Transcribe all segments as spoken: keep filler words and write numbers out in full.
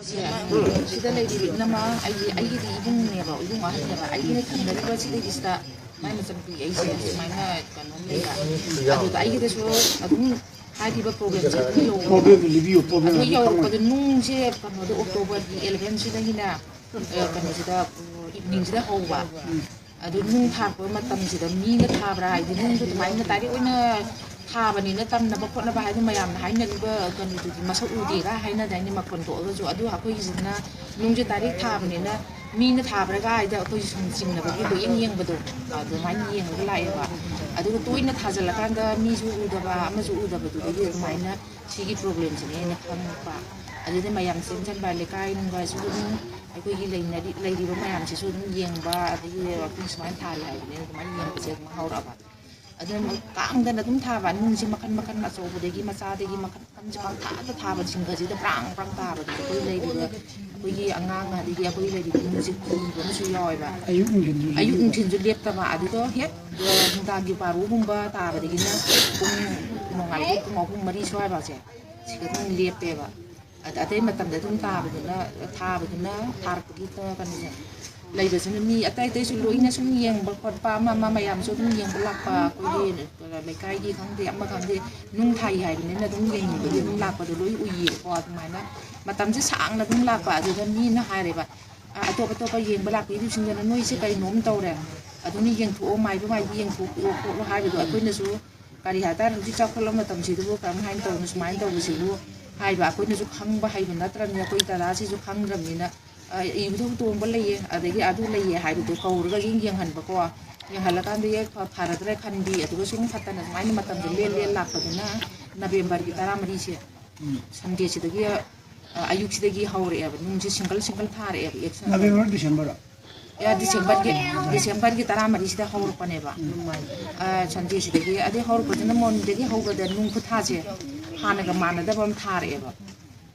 ꯁꯤꯗ ꯂꯩꯔꯤꯕ ꯏꯅꯝꯃ, ꯑꯩꯒꯤ ꯑꯩꯒꯤꯗꯤ ꯏꯕꯨꯡꯅꯦꯕ, ꯏꯕꯨꯡ ꯑꯍꯟꯅꯦꯕ, ꯑꯩꯒꯤꯅ ꯊꯪꯅꯔꯤꯕ ꯁꯤꯗꯩꯁꯤꯗ ꯃꯥꯏ ꯃꯆꯟꯅꯨꯄꯤ ꯑꯩꯁꯦ ꯁꯨꯃꯥꯏꯅ ꯀꯩꯅꯣ ꯂꯩꯕ꯫ ꯑꯗꯨꯗ ꯑꯩꯒꯤꯗꯁꯨ ꯑꯗꯨꯝ ꯍꯥꯏꯔꯤꯕ ꯄ꯭ꯔꯣꯕ꯭ꯂꯦꯝꯁꯦ ꯑꯗꯨꯝ ꯌꯧꯕ꯫ ꯄ꯭ꯔꯣꯕ꯭ꯂꯦꯝꯗꯨ ꯂꯤꯕꯤꯌꯨ, ꯄ꯭ꯔꯣꯕ꯭ꯂꯦꯝ ꯑꯗꯨ ꯑꯗꯨ ꯌꯧꯔꯛꯄꯗ ꯈꯪꯉꯣꯏ꯫ ꯅꯨꯡꯁꯦ ꯀꯩꯅꯣꯗ ꯑꯣꯛꯇꯣꯕꯔꯒꯤ ꯑꯦꯂꯚꯦꯟꯁꯤꯗꯒꯤꯅ ꯑ, ꯀꯩꯅꯣꯁꯤꯗ, ꯏꯚꯅꯤꯡꯁꯤꯗ ꯍꯧꯕ꯫ ꯑꯗꯨ ꯅꯨꯡ ꯊꯥꯔꯛꯄ ꯃꯇꯝꯁꯤꯗ ꯃꯤꯅ ꯊꯥꯕ꯭ꯔꯥ ꯍꯥꯏꯗꯤ ꯅꯨꯡꯗꯨ ꯑꯗꯨꯃꯥꯏꯅ ꯗꯥꯏꯔꯦꯛ ꯑꯣꯏꯅ ꯊꯥꯕꯅꯤꯅ ꯇꯝꯅꯕ ꯈꯣꯠꯅꯕ ꯍꯥꯏꯗꯤ ꯃꯌꯥꯝꯅ ꯍꯥꯏꯅꯔꯤꯕ ꯀꯩꯅꯣꯗꯨꯗꯤ ꯃꯁꯛ ꯎꯗꯦꯒ ꯍꯥꯏꯅꯗꯥꯏꯅꯦ ꯃꯈꯣꯟ ꯊꯣꯛꯑꯒꯁꯨ꯫ ꯑꯗꯨ ꯑꯩꯈꯣꯏꯒꯤꯁꯤꯅ ꯅꯨꯡꯁꯦ ꯗꯥꯏꯔꯦꯛ ꯊꯥꯕꯅꯤꯅ ꯃꯤꯅ ꯊꯥꯕ꯭ꯔꯥꯒ ꯍꯥꯏꯗ ꯑꯩꯈꯣꯏꯁꯨ ꯁꯨꯝ ꯆꯤꯡꯅꯕꯒꯤ ꯀꯣꯏꯌꯦꯡ ꯌꯦꯡꯕꯗꯣ ꯑꯗꯨꯃꯥꯏꯅ ꯌꯦꯡꯉꯒ ꯂꯥꯛꯑꯦꯕ꯫ ꯑꯗꯨꯒ ꯇꯣꯏꯅ ꯊꯥꯖꯤꯜꯂꯀꯥꯟꯗ ꯃꯤꯁꯨ ꯎꯗꯕ ꯑꯃꯁꯨ ꯎꯗꯕꯗꯨꯗꯒꯤ ꯑꯗꯨꯃꯥꯏꯅ ꯁꯤꯒꯤ ꯄ꯭ꯔꯣꯕ꯭ꯂꯦꯝꯁꯤꯅꯦ ꯑꯩꯅ ꯈꯪꯉꯛꯄ꯫ ꯑꯗꯨꯗ ꯃꯌꯥꯝ ꯆꯦꯟꯁꯤꯟꯕ ꯂꯩꯀꯥꯏ ꯅꯨꯡꯒꯥꯏꯁꯨ ꯑꯗꯨꯝ ꯑꯩꯈꯣꯏꯒꯤ ꯂꯩꯅꯔꯤ-, ꯂꯩꯔꯤꯕ ꯃꯌꯥꯝꯁꯤꯁꯨ ꯑꯗꯨꯝ ꯌꯦꯡꯕ, ꯑꯗꯒꯤ ꯋꯥꯛꯀꯤꯡ ꯁꯨꯃꯥꯏꯅ ꯊꯥꯔꯤ ꯍꯥꯏꯕꯅꯤꯅ ꯑꯗꯨꯃꯥꯏꯅ ꯌꯦꯡꯕꯁꯦ ꯑꯗꯨꯝ ꯍꯧꯔꯛꯑꯕ꯫ ꯑꯗꯨꯝ ꯀꯥꯡꯗꯅ ꯑꯗꯨꯝ ꯊꯥꯕ, ꯅꯨꯡꯁꯦ ꯃꯈꯟ ꯃꯈꯟ ꯑꯆꯧꯕꯗꯒꯤ ꯃꯆꯥꯗꯒꯤ ꯃꯈꯟ ꯃꯈꯟꯁꯦ ꯄꯪꯊꯥꯗ ꯊꯥꯕ, ꯁꯤꯡꯒꯁꯤꯗ ꯄ꯭ꯔꯥꯡ ꯄ꯭ꯔꯥꯡ ꯊꯥꯕꯗ ꯑꯩꯈꯣꯏ ꯂꯩꯔꯤꯕ, ꯑꯩꯈꯣꯏꯒꯤ ꯑꯉꯥꯡ ꯑꯗꯒꯤ ꯑꯩꯈꯣꯏ ꯂꯩꯔꯤꯕ ꯏꯃꯨꯡꯁꯦ ꯀꯤꯕ ꯑꯃꯁꯨ ꯌꯥꯎꯋꯦꯕ꯫ ꯑꯌꯨꯛ ꯅꯨꯡꯊꯤꯟꯁꯨ ꯑꯌꯨꯛ ꯂꯦꯞꯇꯕ꯫ ꯅꯨꯡꯊꯤꯟꯁꯨ ꯂꯦꯞꯇꯕ, ꯑꯗꯨꯒ ꯍꯦꯛ ꯅꯨꯡꯗꯥꯡꯒꯤ ꯕꯥꯔꯣꯒꯨꯝꯕ ꯇꯥꯕꯗꯒꯤꯅ ꯄꯨꯡ ꯅꯣꯡꯉꯥꯜꯂꯛꯄ ꯄꯨꯡ ꯑꯍꯨꯝ ꯃꯔꯤ ꯁ꯭ꯋꯥꯏꯐꯥꯎꯁꯦ ꯁꯤꯗ ꯑꯗꯨꯝ ꯂꯦꯞꯄꯦꯕ꯫ ꯑꯗ ꯑꯇꯩ ꯃꯇꯝꯗ ꯑꯗꯨꯝ ꯇꯥꯕꯗꯨꯅ, ꯊꯥꯕꯗꯨꯅ ꯊꯥꯔꯛꯄꯒꯤ ꯀꯩꯅꯣꯁꯦ ꯂꯩꯕꯁꯤꯅ ꯃꯤ ꯑꯇꯩ ꯑꯇꯩꯁꯨ ꯂꯣꯏꯅ ꯁꯨꯝ ꯌꯦꯡꯕ ꯈꯣꯠꯄ ꯑꯃ ꯑꯃ ꯃꯌꯥꯝꯁꯨ ꯑꯗꯨꯝ ꯌꯦꯡꯕ ꯂꯥꯛꯄ, ꯑꯩꯈꯣꯏꯒꯤ ꯂꯩꯀꯥꯏꯒꯤ ꯈꯪꯗꯦ ꯑꯃ ꯈꯪꯗꯦ ꯅꯨꯡ ꯊꯥꯏ ꯍꯥꯏꯕꯅꯤꯅ ꯑꯗꯨꯝ ꯌꯦꯡꯅꯤꯡꯕꯒꯤ ꯑꯗꯨꯝ ꯂꯥꯛꯄꯗꯣ ꯂꯣꯏ ꯎꯏꯌꯦꯕꯀꯣ꯫ ꯑꯗꯨꯃꯥꯏꯅ ꯃꯇꯝꯁꯦ ꯁꯥꯡꯅ ꯑꯗꯨꯝ ꯂꯥꯛꯄ꯫ ꯑꯗꯨꯗ ꯃꯤꯅ ꯍꯥꯏꯔꯦꯕ, ꯑ, ꯑꯇꯣꯞ ꯑꯇꯣꯞꯄ ꯌꯦꯡꯕ ꯂꯥꯛꯄꯤꯔꯤꯕꯁꯤꯡꯗꯨꯅ "ꯅꯣꯏꯁꯦ ꯀꯩꯅꯣꯝ ꯇꯧꯔꯦ, ꯑꯗꯨꯅ ꯌꯦꯡꯊꯣꯛꯑꯣ, ꯃꯥꯏꯕ ꯃꯥꯏꯕꯤ ꯌꯦꯡꯊꯣꯛꯄꯤꯌꯣ" ꯈꯣꯠꯂꯣ ꯍꯥꯏꯕꯗꯣ ꯑꯩꯈꯣꯏꯅꯁꯨ ꯀꯔꯤ ꯍꯥꯏꯇꯥꯔꯦ, ꯍꯧꯖꯤꯛ ꯆꯥꯎꯈꯠꯂꯕ ꯃꯇꯝꯁꯤꯗꯕꯨ ꯀꯔꯝ ꯍꯥꯏꯅ ꯇꯧꯕꯅꯣ ꯁꯨꯃꯥꯏꯅ ꯇꯧꯕꯁꯤꯕꯨ ꯍꯥꯏꯕ ꯑꯩꯈꯣꯏꯅꯁꯨ ꯈꯪꯕ ꯍꯩꯕ ꯅꯠꯇ꯭ꯔꯕꯅꯤꯅ, ꯑꯩꯈꯣꯏ ꯗꯗꯥꯁꯤꯁꯨ ꯈꯪꯗ꯭ꯔꯕꯅꯤꯅ, ꯑ, ꯏꯕꯨꯙꯧ ꯇꯣꯡꯕ ꯂꯩꯌꯦ, ꯑꯗꯒꯤ ꯑꯗꯨ ꯂꯩꯌꯦ ꯍꯥꯏꯕꯗꯣ ꯀꯧꯔꯒ ꯁꯨꯝ ꯌꯦꯡꯍꯟꯕꯀꯣ꯫ ꯌꯦꯡꯍꯜꯂꯀꯥꯟꯗ ꯍꯦꯛ ꯐ-, ꯐꯔꯗ꯭ꯔꯥ ꯈꯟꯕꯤ, ꯑꯗꯨꯒ ꯁꯨꯝ ꯐꯠꯇꯅ ꯁꯨꯃꯥꯏꯅ ꯃꯇꯝꯁꯦ ꯂꯦꯟ ꯂꯦꯟ ꯂꯥꯛꯄꯗꯨꯅ ꯅꯕꯦꯝꯕꯔꯒꯤ ꯇꯔꯥꯃꯔꯤꯁꯦ, ꯎꯝ꯫ ꯁꯟꯗꯦꯁꯤꯗꯒꯤ, ꯑ, ꯑꯌꯨꯛꯁꯤꯗꯒꯤ ꯍꯧꯔꯛꯑꯦꯕ, ꯅꯨꯡꯁꯦ ꯁꯤꯡꯒꯜ ꯁꯤꯡꯒꯜ ꯊꯥꯔꯛꯑꯦꯕ, ꯑꯦꯛꯁꯟ꯫ November, December? ꯑꯦ, ꯗꯤꯁꯦꯝꯕꯔꯒꯤ, ꯗꯤꯁꯦꯝꯕꯔꯒꯤ ꯇꯔꯥꯃꯔꯤꯁꯤꯗ ꯍꯧꯔꯛꯄꯅꯦꯕ꯫ ꯎꯝ꯫ ꯑ, ꯁꯟꯗꯦꯁꯤꯗꯒꯤ, ꯑꯗꯩ ꯍꯧꯔꯛꯄꯁꯤꯅ ꯃꯣꯔꯅꯤꯡꯗꯒꯤ ꯍꯧꯕꯗ ꯅꯨꯡ ꯈꯨꯊꯥꯁꯦ ꯍꯥꯟꯅꯒ ꯃꯥꯟꯅꯗꯕ ꯑꯃ ꯊꯥꯔꯛꯑꯦꯕ꯫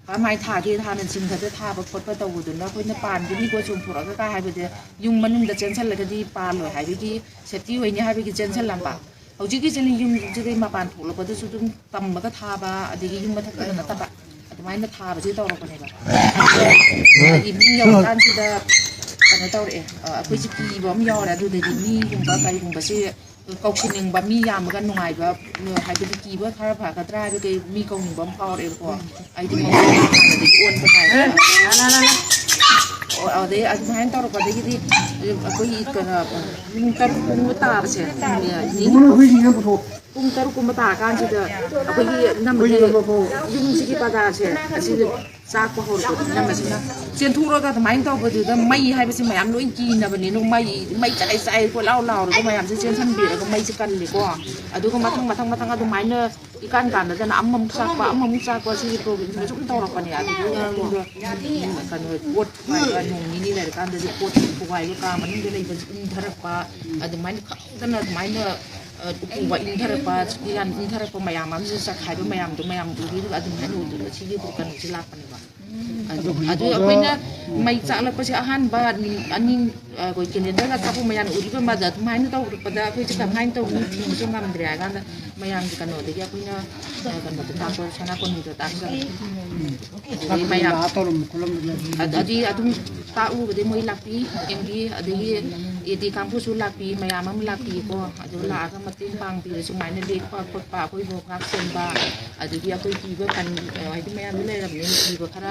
ꯀꯃꯥꯏꯅ ꯊꯥꯒꯦ? ꯍꯥꯟꯅ ꯆꯤꯡꯗꯗ ꯊꯥꯕ ꯈꯣꯠꯄ ꯇꯧꯕꯗꯨꯅ ꯑꯩꯈꯣꯏꯅ ꯄꯥꯟꯒꯅꯤꯀꯣ ꯆꯣꯡꯊꯣꯔꯛꯑꯒ ꯀꯥꯏ ꯍꯥꯏꯕꯗ ꯌꯨꯝ ꯃꯅꯨꯡꯗ ꯆꯦꯟꯁꯤꯜꯂꯒꯗꯤ ꯄꯥꯜꯂꯣꯏ ꯍꯥꯏꯕꯒꯤ ꯁꯦꯐꯇꯤ ꯑꯣꯏꯅꯤ ꯍꯥꯏꯕꯒꯤ ꯆꯦꯟꯁꯤꯜꯂꯝꯕ꯫ ꯍꯧꯖꯤꯛꯀꯤꯁꯤꯅ ꯌꯨꯝꯁꯤꯗꯒꯤ ꯃꯄꯥꯟ ꯊꯣꯛꯂꯛꯄꯗꯁꯨ ꯑꯗꯨꯝ ꯇꯝꯃꯒ ꯊꯥꯕ, ꯑꯗꯒꯤ ꯌꯨꯝ ꯃꯊꯛꯇꯗ ꯅꯠꯇꯕ, ꯑꯗꯨꯃꯥꯏꯅ ꯊꯥꯕꯁꯦ ꯇꯧꯔꯛꯄꯅꯦꯕ꯫ ꯍꯥꯏꯗꯤ ꯃꯤ ꯌꯧꯔꯀꯥꯟꯁꯤꯗ ꯀꯩꯅꯣ ꯇꯧꯔꯛꯑꯦ, ꯑ, ꯑꯩꯈꯣꯏꯁꯦ ꯀꯤꯕ ꯑꯃ ꯌꯥꯎꯔꯦ꯫ ꯑꯗꯨꯗꯩꯗꯤ ꯃꯤꯒꯨꯝꯕ ꯀꯩꯒꯨꯝꯕꯁꯦ ꯀꯧꯁꯤꯟꯅꯤꯡꯕ, ꯃꯤ ꯌꯥꯝꯃꯒ ꯅꯨꯡꯉꯥꯏꯕ, ꯍꯥꯏꯕꯗꯤ ꯀꯤꯕ ꯈꯔ ꯐꯒꯗ꯭ꯔꯥ ꯍꯥꯏꯕꯒꯤ ꯃꯤ ꯀꯧꯅꯤꯡꯕ ꯑꯃ ꯐꯥꯎꯔꯛꯑꯦꯕꯀꯣ꯫ ꯑꯩꯗꯤ ꯃꯉꯣꯟꯗ ꯍꯥꯟꯅꯗꯒꯤ ꯑꯣꯟꯕ ꯍꯥꯏꯕ꯫ ꯑꯣ, ꯑꯗꯩ ꯑꯗꯨꯃꯥꯏꯅ ꯇꯧꯔꯛꯄꯗꯒꯤꯗꯤ ꯑꯩꯈꯣꯏꯒꯤ ꯀꯩꯅꯣ, ꯄꯨꯡ ꯇꯔꯨꯛ ꯀꯨꯝꯕ ꯇꯥꯕꯁꯦ, ꯄꯨꯡ ꯇꯔꯨꯛ ꯀꯨꯝꯕ ꯇꯥꯔꯀꯥꯟꯁꯤꯗ ꯑꯩꯈꯣꯏꯒꯤ ꯅꯝꯕꯁꯦ, ꯌꯨꯝꯁꯤꯒꯤ ꯄꯥꯇꯥꯁꯦ ꯑꯁꯤꯗ ꯆꯥꯛꯄ ꯍꯧꯔꯛꯄꯗ ꯅꯝꯕꯁꯤꯅ ꯆꯦꯟꯊꯣꯛꯑꯒ ꯑꯗꯨꯃꯥꯏꯅ ꯇꯧꯕꯗꯨꯗ ꯃꯩ ꯍꯥꯏꯕꯁꯤ ꯃꯌꯥꯝ ꯂꯣꯏ ꯀꯤꯅꯕꯅꯤꯅ ꯃꯩ, ꯃꯩ ꯆꯥꯏ ꯆꯥꯏ ꯀꯣꯏꯂꯥꯎ ꯂꯥꯎꯔꯒ ꯃꯌꯥꯝꯁꯦ ꯆꯦꯟꯁꯤꯟꯕꯤꯔꯒ ꯃꯩꯁꯦ ꯀꯜꯂꯤꯀꯣ꯫ ꯑꯗꯨꯒ ꯃꯊꯪ ꯃꯊꯪ ꯃꯊꯪ ꯑꯗꯨꯃꯥꯏꯅ ꯏꯀꯥꯟ ꯀꯥꯟꯅꯗꯅ ꯑꯃꯃꯨꯛ ꯆꯥꯛꯄ, ꯑꯃꯃꯨꯛ ꯆꯥꯛꯄ, ꯁꯤꯒꯤ ꯄ꯭ꯔꯣꯕ꯭ꯂꯦꯝꯁꯤꯅ ꯁꯨꯝ ꯇꯧꯔꯛꯄꯅꯦ꯫ ꯑꯗꯨꯗꯒꯤ ꯃꯇꯨꯡꯗ, ꯎꯝ, ꯀꯩꯅꯣ, ꯄꯣꯠ ꯍꯥꯏꯕ ꯅꯣꯡ ꯅꯤꯅꯤ ꯂꯩꯔꯀꯥꯟꯗꯗꯤ ꯄꯣꯠ ꯊꯨꯒꯥꯏꯕ, ꯀꯥ ꯃꯅꯨꯡꯗ ꯂꯩꯕꯁꯤ ꯏꯟꯊꯔꯛꯄ, ꯑꯗꯨꯃꯥꯏꯅ ꯈꯪꯗꯅ ꯑꯗꯨꯃꯥꯏꯅ, ꯑ, ꯎꯄꯨ ꯋꯥ ꯏꯟꯊꯔꯛꯄ, ꯏꯟꯊꯔꯛꯄ ꯃꯌꯥꯝ ꯑꯃꯁꯨ ꯆꯈꯥꯏꯕ ꯃꯌꯥꯝꯗꯣ ꯃꯌꯥꯝ ꯎꯕꯤꯔꯒ ꯑꯗꯨꯃꯥꯏꯅ ꯎꯗꯅ ꯁꯤꯒꯤ ꯀꯩꯅꯣꯁꯤ ꯂꯥꯛꯄꯅꯦꯕ꯫ ꯑꯗꯨ, ꯑꯗꯨ ꯑꯩꯈꯣꯏꯅ ꯃꯩ ꯆꯥꯛꯂꯛꯄꯁꯦ ꯑꯍꯥꯟꯕ ꯅꯨꯃꯤꯠ ꯑꯅꯤ, ꯑꯩꯈꯣꯏ ꯀꯦꯂꯦꯟꯗꯔꯒ ꯆꯥꯛꯄ ꯃꯌꯥꯝ ꯎꯔꯤꯕ ꯃꯥꯗ ꯑꯗꯨꯃꯥꯏꯅ ꯇꯧꯔꯛꯄꯗ ꯑꯩꯈꯣꯏꯁꯦ ꯀꯃꯥꯏꯅ ꯇꯧꯅꯤ ꯊꯤꯡꯕꯁꯨ ꯉꯝꯗ꯭ꯔꯦ ꯍꯥꯏ ꯀꯥꯟꯗ ꯃꯌꯥꯝꯒꯤ ꯀꯩꯅꯣꯗꯒꯤ ꯑꯩꯈꯣꯏꯅ, ꯑ, ꯀꯩꯅꯣꯗ ꯇꯥꯛꯄ ꯁꯅꯥ ꯀꯣꯅꯨꯡꯗ ꯇꯥꯛꯆꯕꯅꯤ꯫ ꯑꯗꯨꯗꯒꯤ ꯃꯌꯥꯝ ꯂꯥꯛꯑ ꯇꯧꯔꯝꯕ ꯈꯣꯠꯂꯝꯕꯗꯨꯅ ꯑꯗꯨꯝ ꯑꯗ-, ꯑꯗꯨꯗꯤ ꯑꯗꯨꯝ ꯇꯥꯛꯎꯕꯗꯤ ꯃꯣꯏ ꯂꯥꯛꯄꯤ, ꯑꯦꯝꯒꯤ, ꯑꯗꯒꯤ ꯑꯦ ꯗꯤ ꯀꯥꯡꯕꯨꯁꯨ ꯂꯥꯛꯄꯤ, ꯃꯌꯥꯝ ꯑꯃ ꯂꯥꯛꯄꯤꯀꯣ꯫ ꯑꯗꯨ ꯂꯥꯛꯑꯒ ꯃꯇꯦꯡ ꯄꯥꯡꯕꯤꯔꯦ, ꯁꯨꯃꯥꯏꯅ ꯂꯦꯛꯄ ꯈꯣꯠꯄ, ꯑꯩꯈꯣꯏꯕꯨ ꯉꯥꯛ ꯁꯦꯟꯕ, ꯑꯗꯒꯤ ꯑꯩꯈꯣꯏ ꯄꯤꯕ ꯀꯟ-, ꯍꯥꯏꯗꯤ ꯃꯌꯥꯝꯗꯤ ꯂꯩꯔꯕꯅꯤꯅ ꯄꯤꯕ ꯈꯔ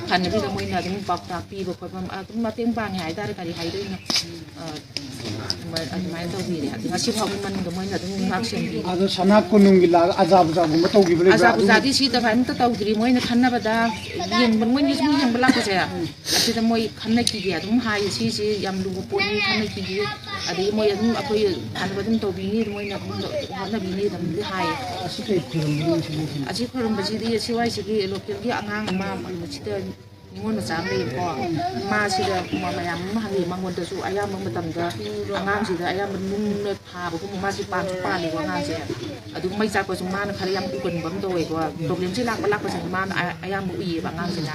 ꯐꯅꯕꯤꯗ ꯃꯣꯏꯅ ꯑꯗꯨꯝ ꯄꯥꯎꯇꯥꯛ ꯄꯤꯕ ꯈꯣꯠꯄ ꯑꯗꯨꯝ ꯃꯇꯦꯡ ꯄꯥꯡꯉꯦ ꯍꯥꯏꯇꯥꯔꯦ, ꯀꯔꯤ ꯍꯥꯏꯗꯣꯏꯅꯣ? ꯑ, ꯑꯗꯨꯃꯥꯏꯅ ꯇꯧꯕꯤꯔꯦ꯫ ꯑꯗꯨ ꯉꯁꯤ ꯐꯥꯎꯕ ꯃꯅꯨꯡꯗ ꯃꯣꯏꯅ ꯑꯗꯨꯝ ꯉꯥꯛ ꯁꯦꯟꯕꯤ꯫ ꯑꯗꯣ ꯁꯅꯥ ꯀꯣꯅꯨꯡꯒꯤ ꯂꯥꯛꯑꯒ ꯑꯖꯥ ꯕꯨꯖꯥꯒꯨꯝꯕ ꯇꯧꯈꯤꯕ ꯂꯩꯕ꯭ꯔꯥ? ꯑꯖꯥ ꯕꯨꯖꯥꯗꯤ ꯁꯤ ꯇꯧꯕ ꯑꯝꯇ ꯇꯧꯗ꯭ꯔꯤ꯫ ꯃꯣꯏꯅ ꯈꯟꯅꯕꯗ ꯌꯦꯡꯕ, ꯃꯣꯏꯅ ꯁꯨꯝ ꯌꯦꯡꯕ ꯂꯥꯛꯄꯁꯦ, ꯑꯁꯤꯗ ꯃꯣꯏ ꯈꯟꯅꯈꯤꯒꯦ ꯑꯗꯨꯝ ꯍꯥꯏꯌꯦ꯫ ꯁꯤꯁꯦ ꯌꯥꯝ ꯂꯨꯕ ꯄꯣꯠꯅꯤ, ꯈꯟꯅꯈꯤꯒꯦ꯫ ꯑꯗꯒꯤ ꯃꯣꯏ ꯑꯗꯨꯝ ꯑꯩꯈꯣꯏ ꯐꯅꯕ ꯑꯗꯨꯝ ꯇꯧꯕꯤꯅꯤ, ꯃꯣꯏꯅ ꯑꯗꯨꯝ ꯍꯣꯠꯅꯕꯤꯅꯤ ꯑꯗꯨꯝꯗꯤ ꯍꯥꯏꯌꯦ꯫ ꯑꯁꯤ ꯀꯩ ꯈꯨꯔꯨꯝꯕꯅꯣ ꯁꯤꯗꯤ? ꯑꯁꯤ ꯈꯨꯔꯨꯝꯕꯁꯤꯗꯤ ꯁꯤ ꯋꯥꯏ ꯁꯤꯒꯤ ꯂꯣꯀꯦꯜꯒꯤ ꯑꯉꯥꯡ ꯑꯃ ꯁꯤꯗ ꯅꯤꯉꯣꯜ ꯃꯆꯥ ꯑꯃ ꯂꯩꯌꯦꯕꯀꯣ꯫ ꯃꯥꯁꯤꯗ ꯃ-, ꯃꯌꯥꯝ ꯑꯃ ꯍꯪꯉꯤ꯫ ꯃꯉꯣꯟꯗꯁꯨ ꯑꯌꯥꯝꯕ ꯃꯇꯝꯗ ꯑꯉꯥꯡꯁꯤꯗ ꯑꯌꯥꯝꯕ ꯅꯨꯡꯅ ꯊꯥꯕꯒꯨꯝꯕ, ꯃꯥꯁꯤ ꯄꯥꯟꯁꯨ ꯄꯥꯜꯂꯦꯕ ꯑꯉꯥꯡꯁꯦ꯫ ꯑꯗꯨ ꯃꯩ ꯆꯥꯛꯄꯁꯨ ꯃꯥꯅ ꯈꯔ ꯌꯥꯝ ꯎꯒꯟꯕ ꯑꯃ ꯇꯧꯋꯦꯀꯣ꯫ ꯄ꯭ꯔꯣꯕ꯭ꯂꯦꯝꯁꯦ ꯂꯥꯛꯄ ꯂꯥꯛꯄꯁꯦ ꯃꯥꯅ ꯑ-, ꯑꯌꯥꯝꯕ ꯎꯏꯌꯦꯕ ꯑꯉꯥꯡꯁꯤꯅ꯫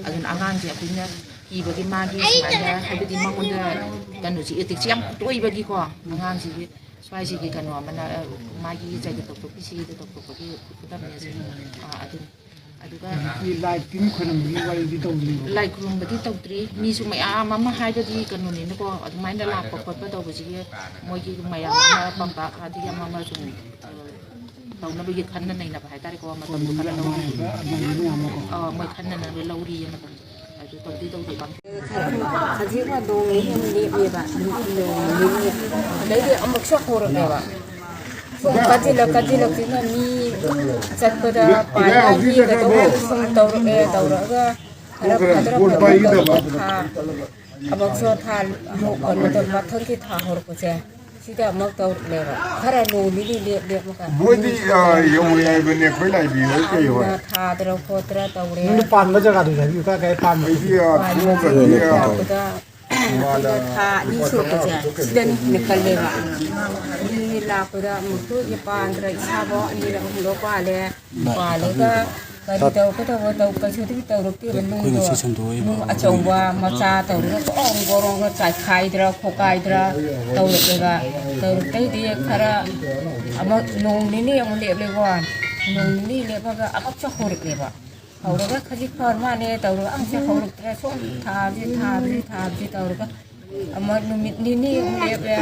ꯑꯗꯨꯅ ꯑꯉꯥꯡꯁꯦ ꯑꯩꯈꯣꯏꯅ ꯀꯤꯕꯒꯤ ꯃꯥꯒꯤ ꯁꯨꯃꯥꯏꯅ, ꯍꯥꯏꯕꯗꯤ ꯃꯉꯣꯟꯗ ꯀꯩꯅꯣꯁꯤ, ꯑꯦꯇꯦꯛꯁꯤ ꯌꯥꯝ ꯇꯣꯏꯕꯒꯤꯀꯣ, ꯑꯉꯥꯡꯁꯤꯒꯤ ꯁ꯭ꯋꯥꯏꯁꯤꯒꯤ ꯀꯩꯅꯣ ꯑꯃꯅ, ꯑ, ꯃꯥꯒꯤ ꯆꯩꯗ ꯇꯧꯊꯣꯛꯄꯤ, ꯁꯤꯗ ꯇꯧꯊꯣꯛꯄꯒꯤ ꯈꯨꯗꯝꯅꯦ ꯑꯁꯤ꯫ ꯑ, ꯑꯗꯨ ꯑꯗꯨꯒ ꯍꯧꯖꯤꯛꯇꯤ ꯂꯥꯏ ꯇꯤꯟ ꯈꯣꯏꯔꯝꯕꯒꯤ ꯋꯥꯔꯤꯗꯤ ꯇꯧꯗ꯭ꯔꯤꯕ? ꯂꯥꯏ ꯈꯨꯔꯨꯝꯕꯗꯤ ꯇꯧꯗ꯭ꯔꯤ꯫ ꯃꯤꯁꯨ ꯃꯌꯥꯝ ꯑꯃ ꯍꯥꯏꯕꯗꯤ ꯀꯩꯅꯣꯅꯤꯅꯀꯣ, ꯑꯗꯨꯃꯥꯏꯅ ꯂꯥꯛꯄ ꯈꯣꯠꯄ ꯇꯧꯕꯁꯤꯒꯤ ꯃꯣꯏꯒꯤ ꯃꯌꯥꯝ ꯑꯃ ꯄꯥꯡꯇꯥꯛ ꯑꯗꯒꯤ ꯑꯃ ꯑꯃ ꯁꯨꯝ, ꯑ, ꯇꯧꯅꯕꯒꯤ ꯈꯟꯅ ꯅꯩꯅꯕ ꯍꯥꯏꯇꯥꯔꯦꯀꯣ, ꯃꯇꯝꯗꯣ ꯈꯔ ꯂꯧꯔꯤ꯫ ꯑꯃꯥꯡꯕ ꯑꯃꯥꯡꯕ ꯃꯌꯥꯝ ꯑꯃꯀꯣ꯫ ꯑ, ꯃꯣꯏ ꯈꯟꯅ ꯅꯩꯅꯕ ꯂꯧꯔꯤꯌꯦ ꯃꯇꯝ꯫ ꯑꯗꯨ ꯇꯧꯗꯤ ꯇꯧꯗꯦ ꯄꯥꯡ-꯫ ꯍꯧꯖꯤꯛ ꯅꯣꯡ ꯅꯤꯅꯤ ꯑꯃ ꯂꯦꯞꯄꯦꯕ, ꯅꯣꯡ ꯅꯤꯅꯤ꯫ ꯑꯗꯩꯗꯤ ꯑꯃꯨꯛꯁꯨ ꯍꯧꯔꯛꯑꯦꯕ꯫ ꯁꯨꯝ ꯀꯟꯁꯤꯜꯂꯛ ꯀꯟꯁꯤꯜꯂꯛꯇꯨꯅ ꯃꯤ ꯆꯠꯄꯗ ꯄꯥꯏ ꯉꯥꯏ ꯌꯦꯡꯒꯗꯧꯕ ꯁꯨꯝ ꯇꯧꯔꯛꯑꯦ, ꯇꯧꯔꯛꯑꯒ ꯈꯔ ꯐꯗ꯭ꯔ ꯐꯗ꯭ꯔ ꯇꯧꯔꯛꯄ ꯊꯥ, ꯑꯃꯨꯛꯁꯨ ꯊꯥ ꯑꯃꯨꯛ ꯀꯩꯅꯣꯗ ꯃꯊꯪꯒꯤ ꯊꯥ ꯍꯧꯔꯛꯄꯁꯦ, ꯁꯤꯗ ꯑꯃꯨꯛ ꯇꯧꯔꯛꯂꯦꯕ꯫ ꯈꯔ ꯅꯣꯡ ꯅꯤꯅꯤ ꯂꯦꯞ ꯂꯦꯞꯄꯒ ꯃꯣꯏꯗꯤ, ꯑ, ꯌꯧꯔꯦ ꯍꯥꯏꯕꯅꯦ, ꯑꯩꯈꯣꯏ ꯂꯥꯏꯕꯤ ꯍꯣꯏ ꯀꯩ ꯍꯣꯏ꯫ ꯍꯥꯟꯅ ꯊꯥꯗꯅ ꯈꯣꯠꯇꯅ ꯇꯧꯔꯦ꯫ ꯅꯪꯅ ꯄꯥꯟꯕ ꯖꯒꯥꯗꯨꯗꯤ ꯍꯥꯏꯕꯤꯌꯨ, ꯀꯥꯏ ꯀꯥꯏ ꯄꯥꯟꯕ? ꯑꯩꯗꯤ, ꯑ, ꯄꯥꯟꯕꯁꯦ ꯊꯣꯡꯕꯗꯤ, ꯑ, ꯂꯥꯛꯄꯗ ꯃꯥꯅ ꯑꯩꯈꯣꯏꯅ ꯊꯥ ꯑꯅꯤ ꯂꯨꯄꯥ ꯁꯨꯔꯛꯄꯁꯦ, ꯇꯔꯥ ꯈꯛꯇ ꯁꯤꯗꯅ ꯍꯦꯟꯅ ꯀꯜꯂꯦꯕ꯫ ꯑꯅꯤ ꯂꯥꯛꯄꯗ ꯑꯃꯨꯛꯁꯨ ꯄꯥꯟꯗ꯭ꯔ ꯏꯁꯥꯐꯥꯎ ꯑꯅꯤꯔꯛ ꯑꯍꯨꯝꯂꯛ ꯄꯥꯜꯂꯦ꯫ ꯄꯥꯜꯂꯒ ꯀꯔꯤ ꯇꯧꯔꯛꯀꯗꯧꯕ ꯇꯧ-, ꯀꯩꯁꯨꯗꯤ ꯇꯧꯔꯛꯇꯦꯕ꯫ ꯑꯩꯈꯣꯏꯅ ꯅꯨꯡꯗꯣ, ꯁꯤ ꯁꯟꯗꯣꯛꯑꯦ꯫ ꯅꯨꯡ ꯑꯆꯧꯕ ꯃꯆꯥ ꯇꯧꯔꯒ ꯒꯣꯔꯣꯡ ꯒꯣꯔꯣꯡꯒ ꯆꯥꯏꯈꯥꯏꯗ꯭ꯔꯥ ꯈꯣꯀꯥꯏꯗ꯭ꯔꯥ ꯇꯧꯔꯛꯑꯦꯕ꯫ ꯇꯧꯔꯛꯇꯩꯗꯤ ꯈꯔ ꯑꯃꯨꯛ ꯅꯣꯡ ꯅꯤꯅꯤ ꯑꯃꯨꯛ ꯂꯦꯞꯂꯦꯀꯣ꯫ ꯅꯣꯡ ꯅꯤꯅꯤ ꯂꯦꯞꯄꯒ ꯑꯃꯨꯛꯁꯨ ꯍꯧꯔꯛꯑꯦꯕ꯫ ꯍꯧꯔꯒ ꯈꯖꯤꯛ ꯐꯔ ꯃꯥꯜꯂꯦ ꯇꯧꯔꯒ ꯑꯃꯨꯛꯁꯨ ꯍꯧꯔꯛꯇ꯭ꯔꯦ꯫ ꯁꯨꯝ ꯊꯥꯕꯁꯤ, ꯊꯥꯕꯁꯤ, ꯊꯥꯕꯁꯤ ꯇꯧꯔꯒ ꯑꯃ ꯅꯨꯃꯤꯠ ꯅꯤꯅꯤ ꯑꯃꯨꯛ ꯂꯦꯞꯂꯦ꯫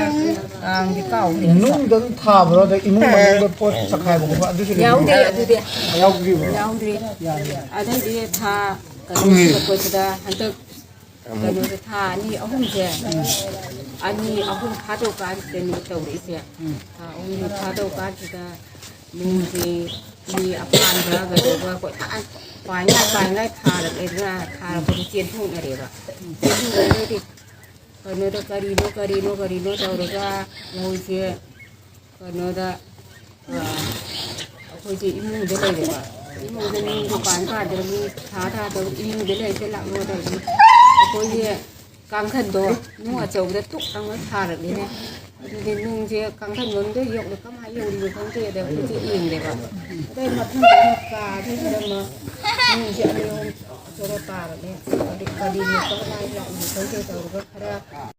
ꯀꯥꯡꯗꯤ ꯀꯥꯎꯈ꯭ꯔꯦ꯫ ꯅꯨꯡꯗ ꯑꯗꯨꯝ ꯊꯥꯕ꯭ꯔꯣ? ꯑꯗꯩ ꯏꯃꯨꯡ ꯃꯅꯨꯡꯗ ꯄꯣꯠ ꯆꯈꯥꯏꯕ ꯈꯣꯠꯄ ꯑꯗꯨꯁꯨ ꯂꯩꯕ꯭ꯔꯣ? ꯌꯥꯎꯗꯦ, ꯑꯗꯨꯗꯤ꯫ ꯌꯥꯎꯗ꯭ꯔꯤꯕ꯭ꯔꯣ? ꯌꯥꯎꯗ꯭ꯔꯤ꯫ ꯌꯥꯗꯦ꯫ ꯑꯗꯩꯗꯤ ꯊꯥ ꯀꯩꯅꯣ ꯁꯨꯔꯛꯄꯁꯤꯗ ꯍꯟꯗꯛ ꯀꯩꯅꯣꯁꯦ ꯊꯥ ꯑꯅꯤ ꯑꯍꯨꯝꯁꯦ, ꯑꯅꯤ ꯑꯍꯨꯝ ꯐꯥꯗꯣꯛꯀꯥꯟꯁꯤꯗꯅꯦ ꯇꯧꯔꯛꯏꯁꯦ꯫ ꯊꯥ ꯑꯍꯨꯝ ꯐꯥꯗꯣꯛꯀꯥꯟꯁꯤꯗ ꯅꯣꯡꯁꯦ ꯃꯤ ꯑꯄꯥꯟꯕ ꯀꯩꯗꯧꯕ ꯀꯣꯏꯇꯥꯟ ꯄꯥꯏꯉꯥꯏ ꯄꯥꯏꯉꯥꯏ ꯊꯥꯔꯛꯑꯦꯗꯅ, ꯊꯥꯔꯛꯄꯗꯤ ꯆꯦꯟꯊꯣꯛꯅꯔꯦꯕ꯫ ꯆꯦꯟꯊꯣꯛꯅꯔꯗꯤ ꯀꯩꯅꯣꯗ ꯀꯔꯤꯅꯣ, ꯀꯔꯤꯅꯣ, ꯀꯔꯤꯅꯣ ꯇꯧꯔꯒ ꯃꯣꯏꯁꯦ ꯀꯩꯅꯣꯗ, ꯑ, ꯑꯩꯈꯣꯏꯁꯦ ꯏꯃꯨꯡꯗ ꯂꯩꯔꯦꯕ꯫ ꯏꯃꯨꯡꯗ ꯃꯤ ꯗꯨꯀꯥꯟ ꯄꯥꯟꯗ꯭ꯔ ꯃꯤ ꯊꯥ ꯊꯥꯗꯕ ꯏꯃꯨꯡꯗ ꯂꯩꯔꯤꯁꯦ ꯂꯥꯛꯅꯗꯕꯅꯤ꯫ ꯑꯩꯈꯣꯏꯒꯤ ꯀꯥꯡꯈꯟꯗꯣ ꯅꯨꯡ ꯑꯆꯧꯕꯗ ꯇꯨꯛ ꯂꯥꯎꯅ ꯊꯥꯔꯕꯅꯤꯅꯦ꯫ ꯑꯗꯨꯗꯤ ꯅꯨꯡꯁꯦ ꯀꯥꯡꯈꯟ ꯃꯅꯨꯡꯗ ꯌꯣꯛꯅ ꯀꯃꯥꯏꯅ ꯌꯧꯔꯤꯅꯣ ꯈꯪꯗꯦ꯫ ꯑꯗ ꯑꯩꯈꯣꯏꯁꯦ ꯌꯦꯡꯗꯦꯕ꯫ ꯑꯗꯩ ꯃꯊꯪꯗ ꯑꯃꯨꯛ ꯀꯥꯗꯒꯤ ꯑꯃ ꯅꯨꯡꯁꯦ ꯑꯅꯤ ꯑꯍꯨꯝ ꯆꯣꯔ ꯇꯥꯔꯝꯃꯦ꯫ ꯑꯗꯩ ꯀꯔꯤꯅꯣ ꯀꯃꯥꯏꯅ ꯂꯥꯛꯏꯅꯣ ꯈꯪꯗꯦ ꯇꯧꯔꯒ ꯈꯔ